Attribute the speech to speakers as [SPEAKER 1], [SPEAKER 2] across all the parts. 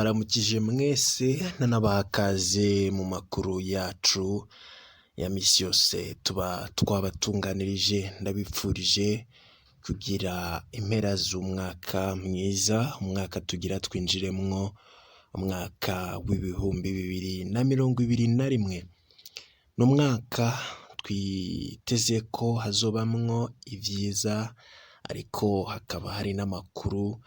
[SPEAKER 1] Ndabaramukije mwese nanabaha ikaze mu makuru yacu ya misi yose tuba twabatunganirije. Ndabipfurije kugira impera z'umwaka mwiza, umwaka tugira twinjiremwo, umwaka w'2021. Ni umwaka twiteze ko hazobamwo ivyiza, ariko hakaba hari n'amakuru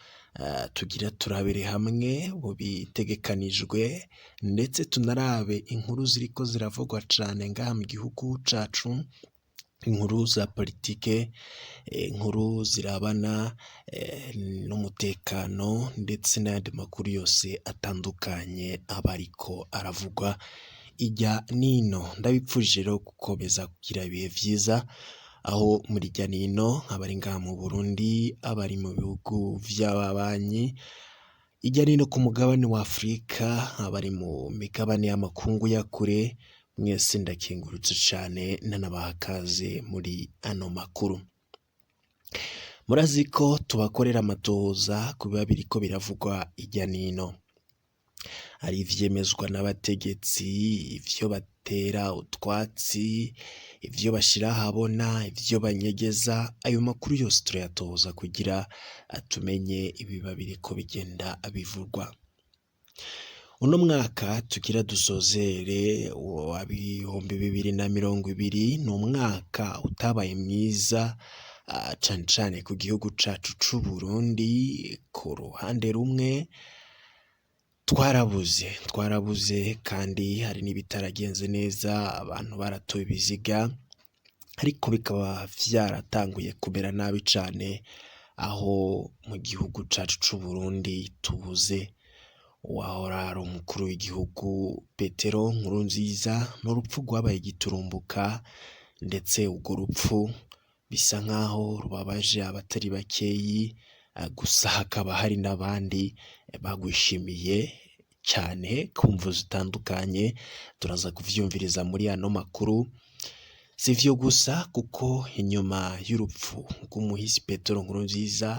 [SPEAKER 1] tugira turabire hamwe mu bitegekanijwe, ndetse tunarabe inkuru ziriko ziravugwa cane ngaha mu gihugu cacu, inkuru za politike, inkuru zirabana n'umutekano, ndetse n'ayandi makuru yose atandukanye aba ariko aravugwa irya nino. Ndabipfurije rero gukomeza kugira ibihe vyiza aho muri irya nino, abari ngaha mu Burundi, abari mu bihugu vy'ababanyi, irya nino ku mugabane wa Afurika, abari mu migabane y'amakungu ya kure, mwese ndakengurutse cane nanabaha ikaze muri ano makuru. Murazi ko tubakorera amatohoza ku biba biriko biravugwa irya nino. Hari ivyemezwa n'abategetsi, ivyo batera utwatsi, ivyo bashira ahabona, ivyo banyegeza, ayo makuru yose turayatohoza kugira tumenye ibiba biriko bigenda bivugwa. Uno mwaka tugira dusozere wa 2020 ni umwaka utabaye mwiza cane cane ku gihugu cacu c'Uburundi. Ku ruhande rumwe twarabuze kandi hari n'ibitaragenze neza, abantu baratoye ibiziga, ariko bikaba vyaratanguye kumera nabi cane aho mu gihugu cacu c'Uburundi tubuze uwahora ari umukuru w'igihugu Petero Nkurunziza. N'urupfu rwabaye igiturumbuka, ndetse urwo rupfu bisa nkaho rubabaje abatari bakeyi, gusa hakaba hari n'abandi bagwishimiye cyane ku mvo zitandukanye, turaza kuvyumviriza muri ano makuru. Si ivyo gusa, kuko inyuma y'urupfu rw'umuhisi Petero Nkurunziza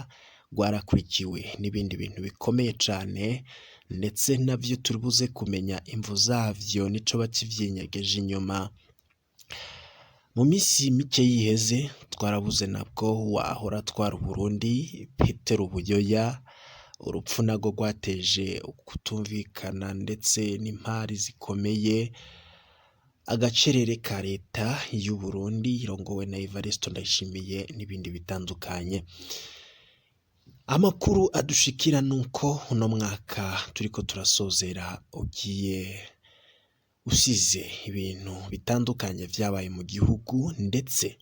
[SPEAKER 1] rwarakurikiwe n'ibindi bintu bikomeye cane, ndetse navyo turibuze kumenya imvo zavyo nico bakivyinyegeje inyuma. Mu misi mike yiheze twarabuze nabwo wahora atwara Uburundi Petero Buyoya, urupfu narwo rwateje ukutumvikana ndetse n'impari zikomeye. Agacerere ka leta y'u Burundi irongowe na Evariste Ndayishimiye n'ibindi bitandukanye. Amakuru adushikira nuko uno mwaka turiko turasozera ugiye usize ibintu bitandukanye vyabaye mu gihugu, ndetse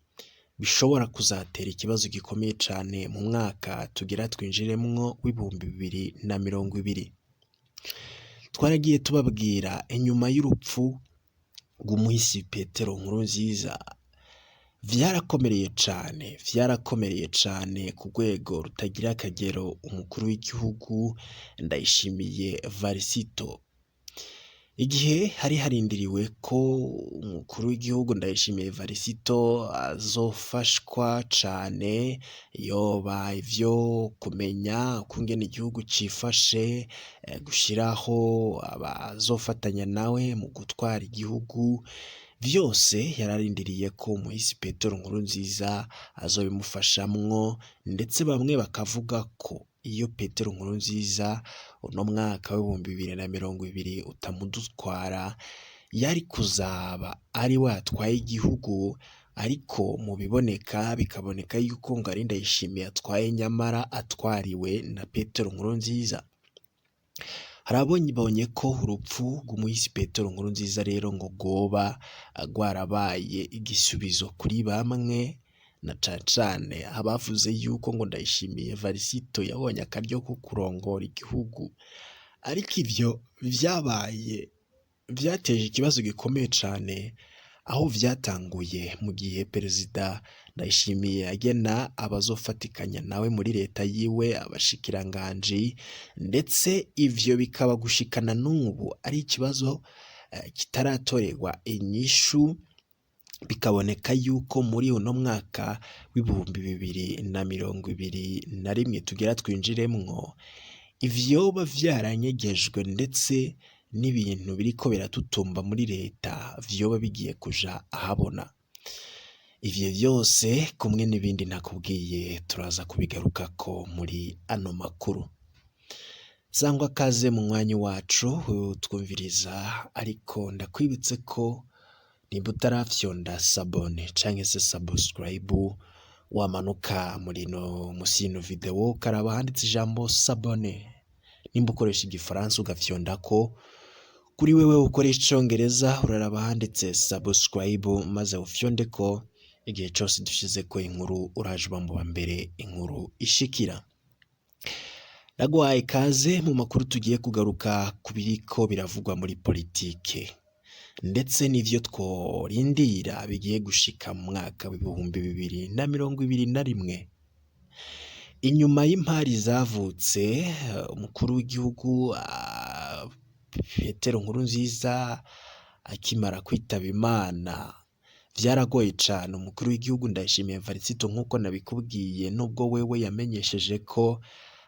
[SPEAKER 1] bishobora kuzatera ikibazo gikomeye cane mu mwaka tugira twinjiremwo w'2020. Twaragiye tubabwira inyuma y'urupfu rw'umuhisi Petero Nkurunziza, vyarakomereye cane, vyarakomereye cane ku rwego rutagira akagero umukuru w'igihugu Ndayishimiye Varisito. Igihe hari harindiriwe ko umukuru w'igihugu Ndayishimiye Varisito azofashwa cane, yoba ivyo kumenya ukungene igihugu cifashe, gushiraho abazofatanya nawe mu gutwara igihugu, vyose yararindiriye ko umuhisi Petero Nkurunziza azobimufashamwo, ndetse bamwe bakavuga ko iyo Petero Nkurunziza uno mwaka w'2020 utamudutwara yari kuzaba ari we atwaye igihugu, ariko mu biboneka bikaboneka yuko ngo ari Ndayishimiye atwaye, nyamara atwariwe na Petero Nkurunziza. Hari ababonye ko urupfu rw'umuhisi Petero Nkurunziza rero ngo rwoba rwarabaye igisubizo kuri bamwe, na cane cane abavuze yuko ngo Ndayishimiye Varisito yabonye akaryo ko kurongora igihugu, ariko ivyo vyabaye vyateje ikibazo gikomeye cane aho vyatanguye mu gihe perezida Ndayishimiye agena abazofatikanya nawe muri leta yiwe, abashikiranganji, ndetse ivyo bikaba gushikana n'ubu ari ikibazo kitaratorerwa inyishu, bikaboneka yuko muri uno mwaka w'2021 tugira twinjiremwo Ivyoba vyaranyegejwe ndetse n'ibintu biriko biratutumba muri leta vyoba bigiye kuja ahabona. Ivyo vyose kumwe n'ibindi nakubwiye turaza kubigarukako muri ano makuru. Sangwa kaze mu mwanya wacu twumviriza, ariko ndakwibutse ko nimba utarafyonda s'abonner canke se subscribe, wamanuka muri no musi y'ino video ukaraba handitse ijambo s'abonner. Nimba ukoresha igifaransa ugafyondako, kuri wewe ukoresha icongereza uraraba handitse subscribe maze ufyondeko. Igihe cose dushizeko inkuru uraje uba mu bambere inkuru ishikira. Ndaguhaye ikaze mu makuru tugiye kugaruka ku biriko biravugwa muri politike ndetse n'ivyo tworindira bigiye gushika mu mwaka w'2021. Inyuma y'impari zavutse umukuru w'igihugu Petero Nkurunziza akimara kwitaba Imana, vyaragoye cane umukuru w'igihugu Ndayishimiye Evariste, nk'uko nabikubwiye, nubwo wewe yamenyesheje ko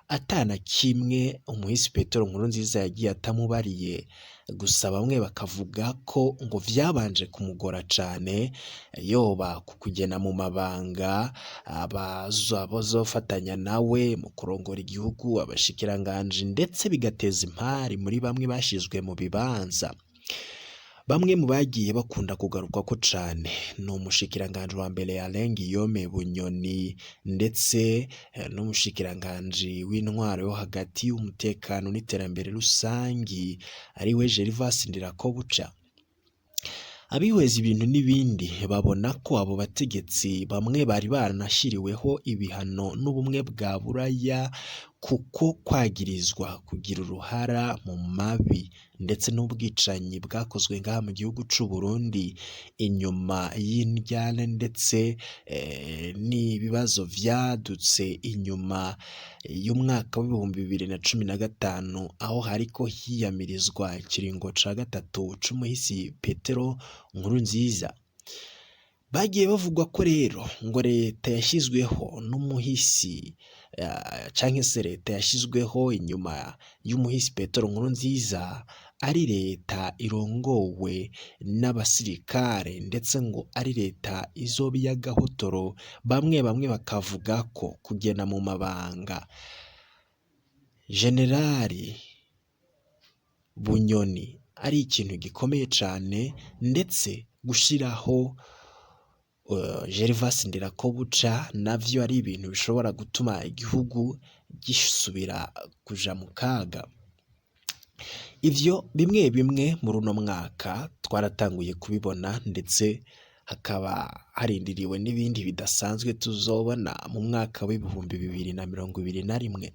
[SPEAKER 1] atana kimwe umuhisi Petero Nkurunziza yagiye atamubariye, gusa bamwe bakavuga ko ngo vyabanje kumugora cane, yoba ku kugena mu mabanga abazofatanya nawe mu kurongora igihugu, abashikiranganji, ndetse bigateza impari muri bamwe bashizwe mu bibanza. Bamwe mu bagiye bakunda kugarukwako cane ni umushikiranganji wa mbere Alain Guillaume Bunyoni, ndetse n'umushikiranganji w'intwaro yo hagati, y'umutekano n'iterambere rusangi, ariwe Gervas Ndirakobuca. Abihweza ibintu n'ibindi babona ko abo bategetsi bamwe bari baranashiriweho ibihano n'ubumwe bwa Buraya kuko kwagirizwa kugira uruhara mu mabi ndetse n'ubwicanyi bwakozwe ngaha mu gihugu c'u Burundi inyuma y'indyane, ndetse n'ibibazo vyadutse inyuma y'umwaka w'2015, aho hariko hiyamirizwa ikiringo ca gatatu c'umuhisi Petero Nkurunziza. Bagiye bavugwa ko rero ngo leta yashyizweho n'umuhisi, canke se leta yashyizweho inyuma y'umuhisi Petero Nkurunziza, ari leta irongowe n'abasirikare, ndetse ngo ari leta izoba iy'agahotoro. Bamwe bamwe bakavuga ko kugena mu mabanga Generali Bunyoni ari ikintu gikomeye cane, ndetse gushiraho Gervas Ndirakobuca navyo ari ibintu bishobora gutuma igihugu gisubira kuja mu kaga. Ivyo bimwe bimwe muri uno mwaka twaratanguye kubibona, ndetse hakaba harindiriwe n'ibindi bidasanzwe tuzobona mu mwaka w'2021.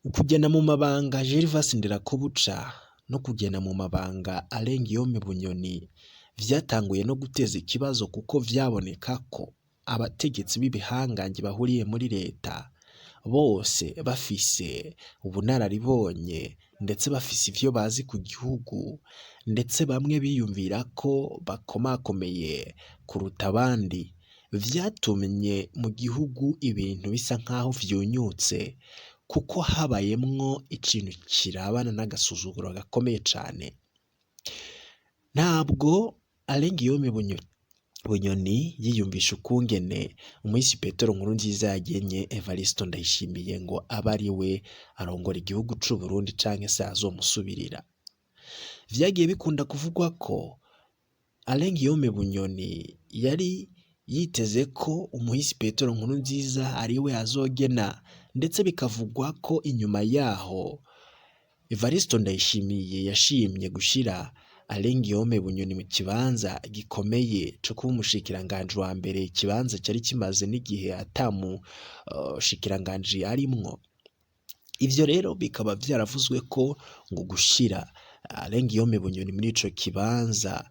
[SPEAKER 1] Ukugena mu mabanga Gervas Ndirakobuca no kugena mu mabanga Alain Guillaume Bunyoni vyatanguye no guteza ikibazo, kuko vyaboneka ko abategetsi b'ibihangange bahuriye muri leta bose bafise ubunararibonye, ndetse bafise ivyo bazi ku gihugu, ndetse bamwe biyumvira ko bakomakomeye kuruta abandi. Vyatumye mu gihugu ibintu bisa nkaho vyunyutse, kuko habayemwo ikintu kirabana n'agasuzuguro gakomeye cane. Ntabwo Alain Guillaume Bunyoni yiyumvisha ukungene umuhisi Petero Nkurunziza yagenye Evariste Ndayishimiye ngo abe ari we arongora igihugu c'u Burundi canke se azomusubirira. Vyagiye bikunda kuvugwa ko Alain Guillaume Bunyoni yari yiteze ko umuhisi Petero Nkurunziza ari we azogena, ndetse bikavugwa ko inyuma yaho Evariste Ndayishimiye yashimye gushira Alain Guillaume Bunyoni mu kibanza gikomeye co kuba umushikiranganji wa mbere, ikibanza cari kimaze n'igihe ata mushikiranganji arimwo. Ivyo rero bikaba vyaravuzwe ko ngo gushira Alain Guillaume Bunyoni muri ico kibanza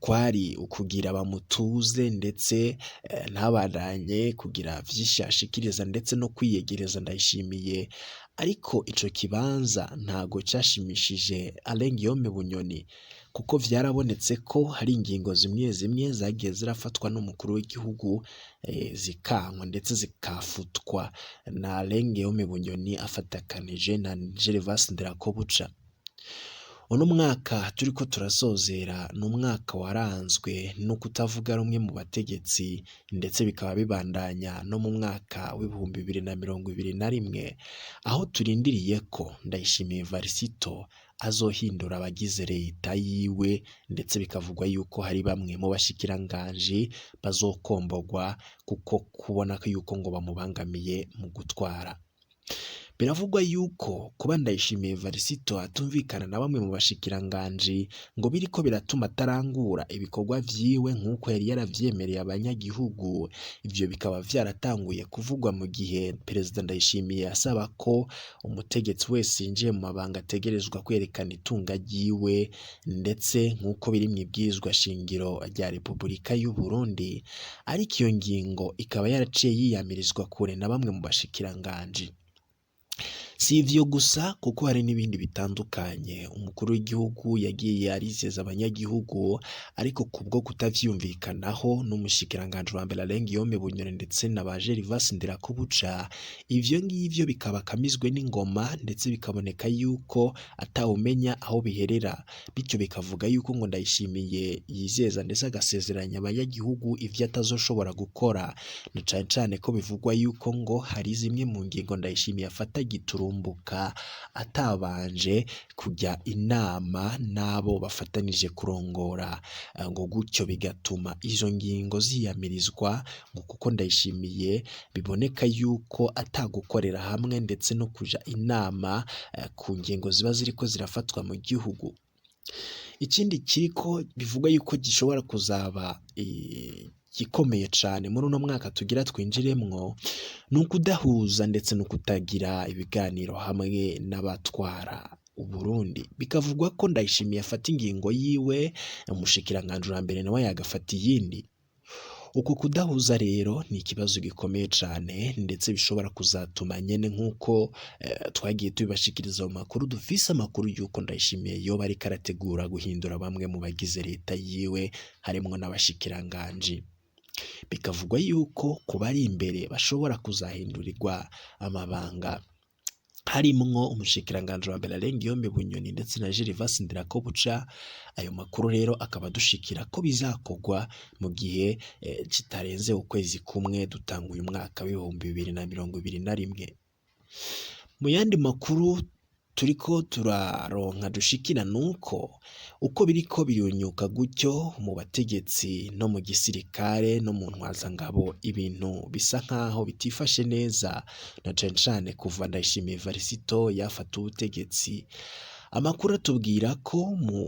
[SPEAKER 1] kwari ukugira bamutuze, ndetse ntabandanye kugira vyinshi ashikiriza, ndetse no kwiyegereza Ndayishimiye. Ariko ico kibanza ntago cashimishije Alain Guillaume Bunyoni, Kuko vyarabonetse ko hari ingingo zimwe zimwe zagiye zirafatwa n'umukuru w'igihugu zikankwa ndetse zikafutwa na Alain Guillaume Bunyoni afatakanije na Gervais Ndirakobuca. Uno mwaka turiko turasozera ni umwaka waranzwe no kutavuga rumwe mu bategetsi, ndetse bikaba bibandanya no mu mwaka w'2021, aho turindiriye ko Ndayishimiye Varisito azohindura abagize leta yiwe, ndetse bikavugwa yuko hari bamwe mu bashikiranganji bazokombogwa kuko kubona yuko ngo bamubangamiye mu gutwara. Biravugwa yuko kuba Ndayishimiye Varisito atumvikana na bamwe mu bashikiranganji ngo biriko biratuma atarangura ibikorwa vyiwe nk'uko yari yaravyemereye abanyagihugu. Ivyo bikaba vyaratanguye kuvugwa mu gihe Perezida Ndayishimiye asaba ko umutegetsi wese yinjiye mu mabanga ategerezwa kwerekana itunga ryiwe, ndetse nk'uko biri mw'ibwirizwa shingiro rya Repubulika y'u Burundi, ariko iyo ngingo ikaba yaraciye yiyamirizwa kure na bamwe mu bashikiranganji. Si ivyo gusa kuko hari n'ibindi bitandukanye umukuru w'igihugu yagiye arizeza abanyagihugu, ariko kubwo kutavyumvikanaho n'umushikiranganji wa mbere Alain Guillaume Bunyoni ndetse na ba Gervais Ndirakobuca, ivyo ngivyo bikaba kamizwe n'ingoma, ndetse bikaboneka yuko atawumenya aho biherera. Bityo bikavuga yuko ngo Ndayishimiye yizeza ndetse agasezeranya abanyagihugu ivyo atazoshobora gukora, na cane cane ko bivugwa yuko ngo hari zimwe mu ngingo Ndayishimiye afata giturumbuka atabanje kujya inama n'abo bafatanije kurongora, ngo gutyo bigatuma izo ngingo ziyamirizwa, ngo kuko Ndayishimiye biboneka yuko atagukorera hamwe ndetse no kuja inama ku ngingo ziba ziriko zirafatwa mu gihugu. Ikindi kiriko bivugwa yuko gishobora kuzaba gikomeye cane muri uno mwaka tugira twinjiremwo, ni ukudahuza ndetse no kutagira ibiganiro hamwe n'abatwara Uburundi. Bikavugwa ko Ndayishimiye afata ingingo yiwe, umushikiranganji wa mbere nawe yagafata iyindi. Uku kudahuza rero ni ikibazo gikomeye cane, ndetse bishobora kuzatuma nyene nk'uko twagiye tubibashikiriza mu makuru dufise amakuru y'uko Ndayishimiye yoba ariko arategura guhindura bamwe mu bagize leta yiwe, harimwo n'abashikiranganji. Bikavugwa yuko ku bari imbere bashobora kuzahindurirwa amabanga, harimwo umushikiranganji wa mbere Alain Guillaume Bunyoni ndetse na Gervais Ndirakobuca. Ayo makuru rero akaba adushikira ko bizakorwa mu gihe kitarenze ukwezi kumwe dutanguye umwaka w'2021. Mu yandi makuru turiko turaronka dushikira nuko uko biriko birunyuka gutyo mu bategetsi no mu gisirikare no mu ntwazangabo, ibintu bisa nkaho bitifashe neza, na cane cane kuva Ndayishimiye Varisito yafata ubutegetsi. Amakuru atubwira ko mu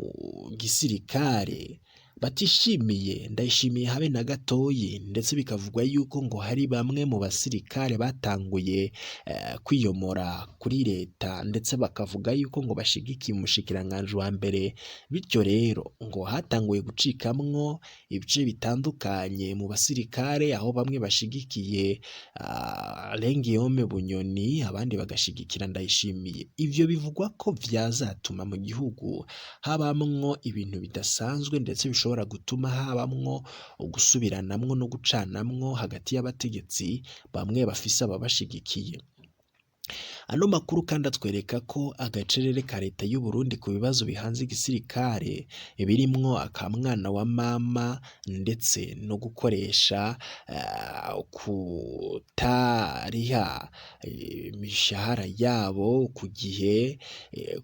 [SPEAKER 1] gisirikare batishimiye Ndayishimiye habe na gatoyi, ndetse bikavugwa yuko ngo hari bamwe mu basirikare batanguye kwiyomora kuri leta, ndetse bakavuga yuko ngo bashigikiye umushikiranganji wa mbere. Bityo rero ngo hatanguye gucikamwo ibice bitandukanye mu basirikare, aho bamwe bashigikiye Alain Guillaume Bunyoni, abandi bagashigikira Ndayishimiye. Ivyo bivugwa ko vyazatuma mu gihugu habamwo ibintu bidasanzwe, ndetse bishobora gutuma habamwo ugusubiranamwo no gucanamwo hagati y'abategetsi bamwe bafise ababashigikiye. Ano makuru kandi atwereka ko agacerere ka leta y'u Burundi ku bibazo bihanze igisirikare birimwo akamwana wa mama, ndetse no gukoresha kutariha imishahara yabo ku gihe,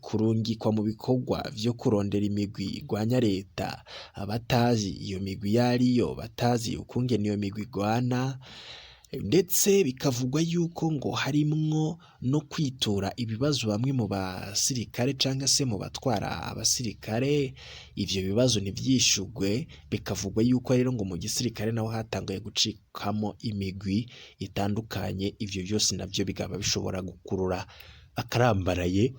[SPEAKER 1] kurungikwa mu bikorwa vyo kurondera imigwi igwanya leta, abatazi iyo migwi yariyo, batazi ukungene iyo migwi igwana, ndetse bikavugwa yuko ngo harimwo no kwitura ibibazo bamwe mu basirikare canke se mu batwara abasirikare, ivyo bibazo ntivyishurwe. Bikavugwa yuko rero ngo mu gisirikare naho hatanguye gucikamo imigwi itandukanye. Ivyo vyose navyo bikaba bishobora gukurura akarambaraye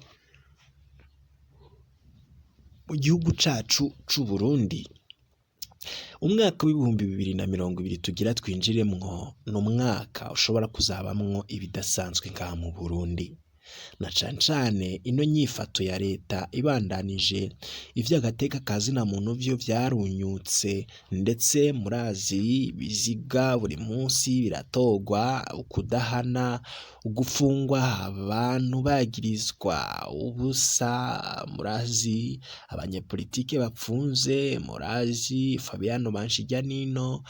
[SPEAKER 1] mu gihugu cacu c'u Burundi. Umwaka w'2020 tugira twinjiremwo ni umwaka ushobora kuzabamwo ibidasanzwe ngaha mu Burundi. Na cane cane ino nyifato ya leta ibandanije, ivy'agateka ka zina muntu vyo vyarunyutse, ndetse murazi ibiziga buri munsi biratorwa, ukudahana, ugufungwa abantu bagirizwa ubusa, murazi abanyepolitike bapfunze, murazi Fabiano Banshijyanino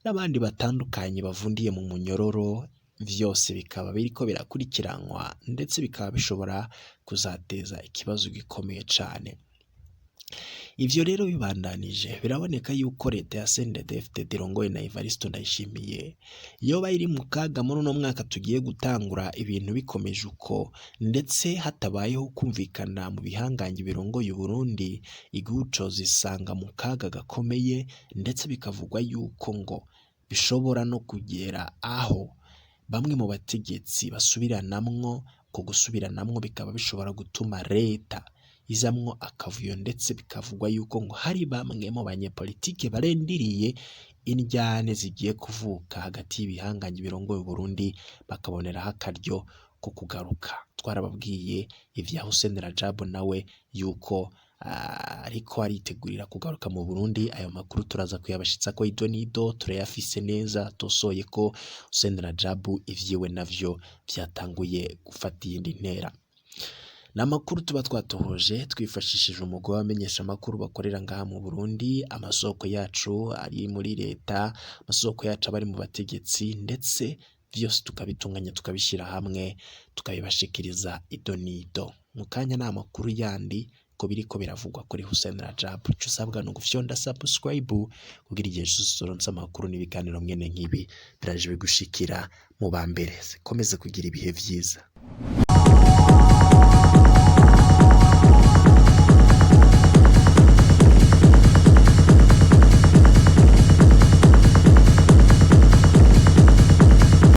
[SPEAKER 1] n'abandi batandukanye bavundiye mu munyororo, vyose bikaba biriko birakurikiranwa ndetse bikaba bishobora kuzateza ikibazo gikomeye cane. Ivyo rero bibandanije biraboneka yuko leta ya CNDD-FDD irongowe na Evariste Ndayishimiye yoba iri mu kaga muri uno mwaka tugiye gutangura ibintu bikomeje uko, ndetse hatabayeho kumvikana mu bihangange birongoye Uburundi, igihugu cozisanga mu kaga gakomeye, ndetse bikavugwa yuko ngo bishobora no kugera aho bamwe mu bategetsi basubiranamwo, ku gusubiranamwo bikaba bishobora gutuma leta izamwo akavuyo, ndetse bikavugwa yuko ngo hari bamwe mu banyepolitike barindiriye indyane zigiye kuvuka hagati y'ibihangange birongoye Uburundi, bakaboneraho akaryo ko kugaruka. Twarababwiye ivya Hussein Rajab nawe yuko ariko aritegurira kugaruka mu Burundi. Ayo makuru turaza kuyabashitsako ido n'ido, turayafise neza tosoye ko Hussein Rajab ivyiwe navyo vyatanguye gufata iyindi ntera. Ni amakuru tuba twatohoje twifashishije umugwi w'abamenyeshamakuru bakorera ngaha mu Burundi, amasoko yacu ari muri leta, amasoko yacu aba ari mu bategetsi, ndetse vyose tukabitunganya tukabishyira hamwe tukabibashikiriza ido n'ido. Mu kanya ni amakuru yandi ko biriko biravugwa kuri Hussein Rajab. Ico usabwa ni ugufyonda subscribe kugira igihe cose uronse amakuru n'ibiganiro mwene nk'ibi biraje bigushikira mu ba mbere. Komeze kugira ibihe vyiza.